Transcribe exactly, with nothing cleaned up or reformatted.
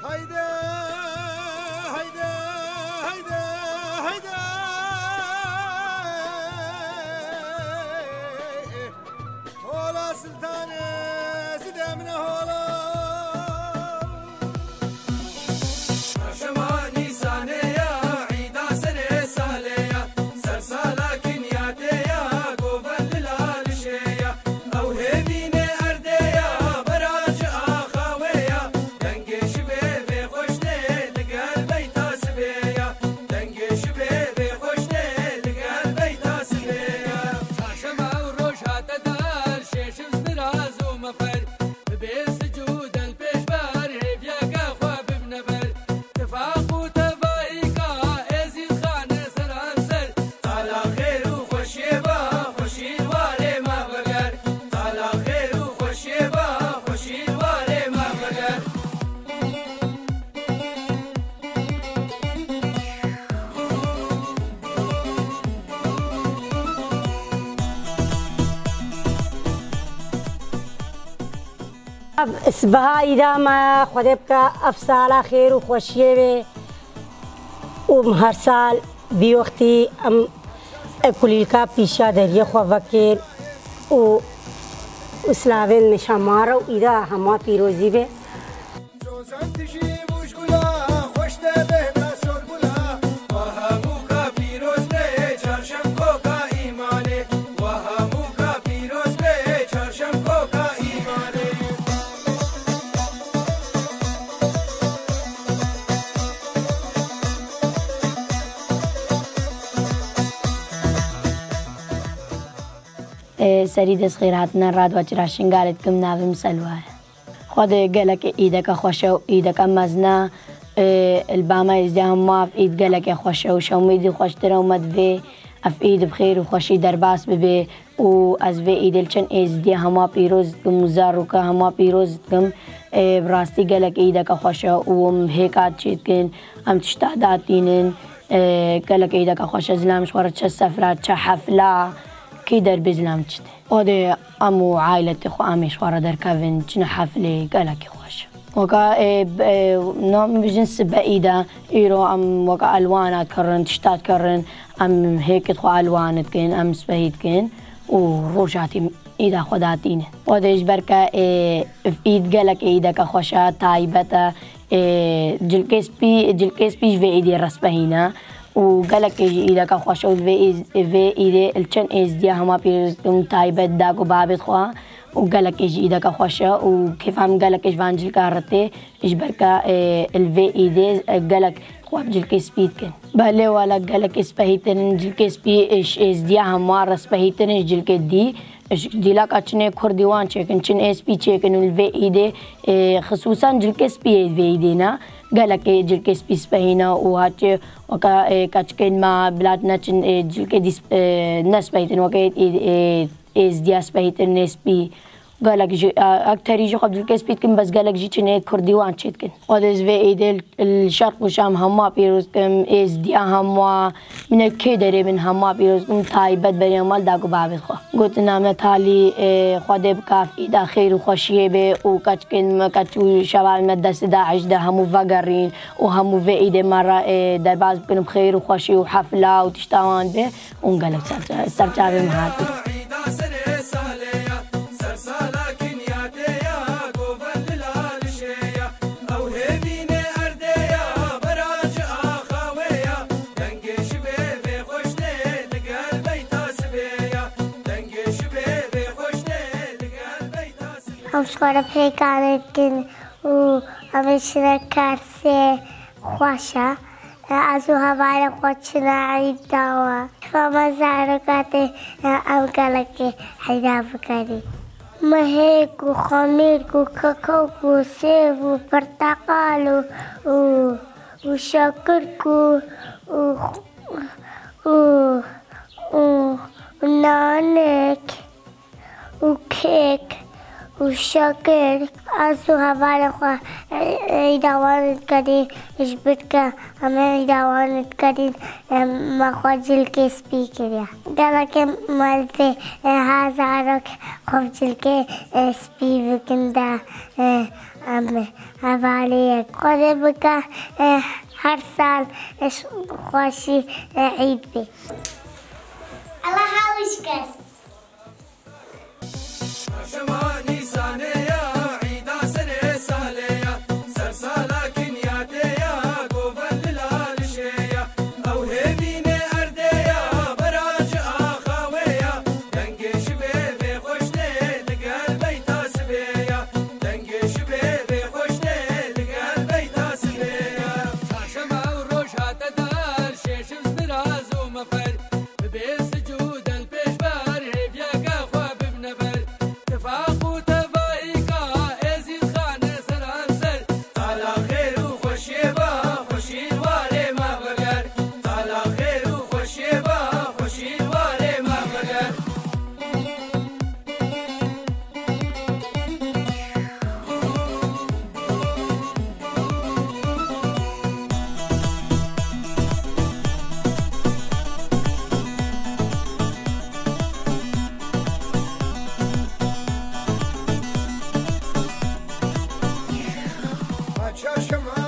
Haydi, haydi, haydi, haydi. Hola Sultanê, zidemine hola. Çarşema Nîsanê ya, îda serê salê ya, ser sala kinyatê ya, govend li lalişê ya. Ew hêvînê erdê ya, bera ji axa wê ya. Dengê şibê vê xweş tê, li gel beyta sibê ya. Dengê şibê vê xweş tê, li gel beyta sibê ya. Çarşema ew roj hate dar, şêşim spiraz û mefer. Bibê sic û del pêşber, hêviyeke xwe bibne ber. Tifaq û tevayîka Êzîdxanê seranser. Sala xêr û xweşiyê ba, xweşî li warê me veger. Sala xêr û xweşiyê ba, xweşî li warê me veger. Sibeha îda me, Xwedê bike ev sala xêr û xweşiyê wê û em her sal vî wextî em ev kulîlka pîşa deriyê xwe vekin û, û silavên nişa me re û îda hema pîrozî be. Zozan tijî bûj gula, xweş te bêhna sor gula. Wa hemû ka pîroz be, çarşem koka îmanê. Wa hemû ka pîroz be, çarşem koka îmanê. Ê, serî dest xêr hatine, radwa çira Şingalê dikim, navê min Selwa ye. Xwedê gelekê îdeke xweş e û îdeke mezin e. Ê, li ba me Êzdiya hema ev îd gelekê xweş e û ji hemû îdî xweştir e û me divê ev îd bi xêr û xweşî derbas bibe û ez vê îdê li çend Êzdiya hema pîroz dikim û zarokê hema pîroz dikim. Ê, bi rastî gelek îdeke xweş e û em hêka çê dikin, em tişta datînin. Ê, gelek îdeke xweş e, zilam ji xwe re çe sefra, çe hefla, kî derbê zilam çi tê. Xwedê em û aîletê xwe em ê ji xwe re derkevin, çine heflê, gelekî xweş e. Weka, ê, b-, ê, na min bijin sibe îd e, îro em weka elwana dikerin, tişta dikerin, em hêkê xwe elwan dikin, em sibehî dikin û rojatî îda xwe datînin. Xwedê ji ber ke, ê, îd gelek îdeke xweş e, taybet e, ê, cilkê spî, cilkê spî ji vê îdê resbehîne. Û gelekê jî îdeke xweş e û vê îz-, vê îdê li çend êzdiya hema pîroz dikim, taybet dad û babê xwe û gelekê jî îdeke xweş e û kêfa min gelekê ji van cilka re tê, ji ber ke, ê, li vê îdê, e, gelek xwe bi cilkê spî dikin. Belê wele gelekê spehîtirin, cilkê spî, e, ji êzdiya hema re spehîtirin ji cilkê dî. Ji dîlaka çinê kurdî wan çêkin, çin ê spî çêkin û li vê îdê, ê, xisûsan cilkê spî yê vê îdê ne. Gelekê cilkê spî spehîne û haçê weka, ê, keçikên me bila neçin, ê, cilkê dî sp-, ê, nespehîtin weke ê, ê, êzdiya spehîtin ê spî. Gelek jî, e, ekterî jî xwe bi cilkê spî dikin, bes gelek jî çinê kurdî wan çêdikin. Xwedê ji vê îdê li şerq û şam hema pîroz kim, êzdiya hema, min kê derê bin hema pîroz kim, taybet beriya mal dad û babê xwe. Gotina me talî, e, Xwedê bikaf îda xêr û xweşiyê bê û keçikên me, keç û şevalên me destê DAIŞ de hemû vegerîn û hemû vê îdê me re, e, derbas bikin bi xêr û xweşî û hefla û tişta wan bê. Hûn gelek ser, ser çavê min hatin. Îda serê salê ya, ser sala kinyatê ya, govend li lalişê ya. Ew hêvînê erdê ya, bera ji axa wê ya. Dengê şibê vê xweş tê, li gel beyta sibê ya. Dengê şibê vê xweş tê, li gel beyta sibê ya. Em ji xwe re pêkanê dikin û em ê çine kersê xweş e. Ez û hevalên xwe çine îda we. Kêfa me zaroka tê, em gelekî îda bikerî. Mehêk û xemîrk û kekok û sêv û pirteqal û, û, û şakirk û, û, û, û, û nanek û kêk Û şakir, ez û hevalê xwe, e, e, îdawan dikerî, ji ber ke em ê îdawan dikerî, e, me xwe cilkê spî kiriye. Gelekê me dê, e, ha zarok xwe cilkê, e, spî bikin de, e, em hevalê yek. Xwedê bike, e, her sal, e, ş-, xweşî, e, îd bê. Allah hawîş kes. Şema Nîsanê ya, îda serê salê ya, ser sala kinyatê ya, govel li lalişê ya. Ew hêmînê erdê ya, bera ji axa wê ya, dengê şibê vê xweş tê, digel beyta sibê ya, dengê şibê vê xweş tê, digel beyta sibê ya. Çarşema ew roj hate dar, şêşim stiraz û mefer. Bibê sic û del pêşber, hêviyeke xwe bibne ber. Tifaq û tevayîka Êzîd Xanê seranser. Sala xêr û xweşiyê ba, xweşî warê me veger. Sala xêr û xweşiyê ba, xweşî warê me veger. Çarşema